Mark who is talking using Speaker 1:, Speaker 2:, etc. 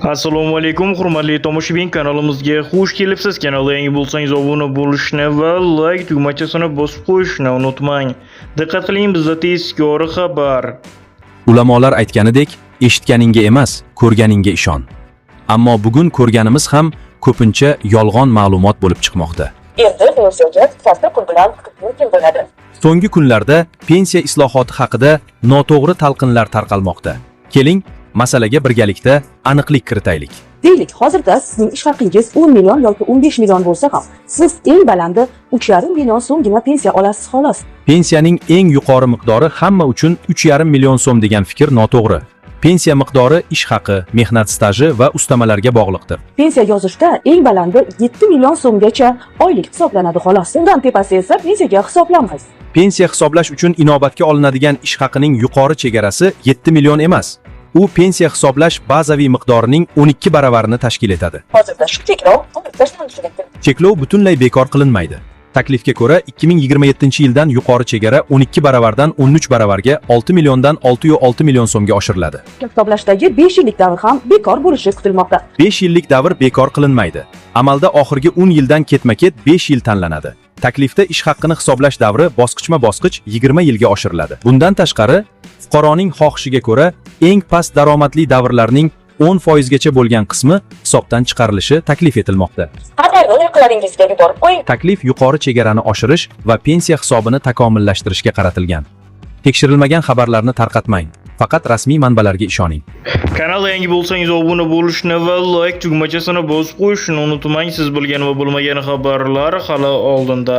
Speaker 1: Assalomu alaykum, hurmatli tomoshabin, kanalimizga xush kelibsiz. Kanalga yangi bo'lsangiz, obuna bo'lishni va like tugmachasini bosib qo'yishni unutmang. Diqqat qiling, bizda tezkor xabar.
Speaker 2: Ulamolar aytganidek, eshitganingga emas, ko'rganingga ishon. Ammo bugun ko'rganimiz ham ko'pincha yolg'on ma'lumot bo'lib chiqmoqda.
Speaker 3: Endi pensiyaga katta pul bilan mumkin bo'ladi.
Speaker 2: So'nggi kunlarda pensiya islohoti haqida noto'g'ri talqinlar tarqalmoqda. Keling, masalaga birgalikda aniqlik kiritaylik.
Speaker 3: Deylik, hozirda sizning ish haqingiz 10 million yoki 15 million bo'lsa ham, siz eng balandi 3,5 million so'mgina pensiya olasiz, xolos.
Speaker 2: Pensiyaning eng yuqori miqdori hamma uchun 3,5 million so'm degan fikr noto'g'ri. Pensiya miqdori ish haqi, mehnat staji va ustamalarga bog'liqdir.
Speaker 3: Pensiya yozishda eng balandi 7 million so'mgacha oylik hisoblanadi, xolos. Undan tepasi esa pensiyaga hisoblanmaydi.
Speaker 2: Pensiya hisoblash uchun inobatga olinadigan ish haqining yuqori chegarasi 7 million emas. U pensiya hisoblash bazaviy miqdorining 12 baravarini tashkil etadi.
Speaker 3: Hozirda shu cheklov olib tashlanishi mumkin.
Speaker 2: Cheklov butunlay bekor qilinmaydi. Taklifga ko'ra, 2027-yildan yuqori chegara 12 baravardan 13 baravarga, 6 milliondan 6,6 million so'mga oshiriladi.
Speaker 3: Hisoblashdagi 5 yillik davr ham bekor bo'lishi kutilmoqda.
Speaker 2: 5 yillik davr bekor qilinmaydi. Amalda oxirgi 10 yildan ketma-ket 5 yil tanlanadi. Taklifda ish haqqini hisoblash davri bosqichma-bosqich 20 yilga oshiriladi. Bundan tashqari, fuqaroning xohishiga ko'ra eng past daromadli davrlarning 10% gacha bo'lgan qismi hisobdan chiqarilishi taklif etilmoqda.
Speaker 3: Xabarni yaqinlaringizga yuborib qo'ying.
Speaker 2: Taklif yuqori chegarani oshirish va pensiya hisobini takomillashtirishga qaratilgan. Tekshirilmagan xabarlarni tarqatmang. Faqat rasmiy manbalarga ishoning.
Speaker 1: Kanalga yangi bo'lsangiz, obuna bo'lishni va like tugmachasini bosib qo'yishni unutmang. Siz bilgan va bilmagan xabarlar hali oldinda.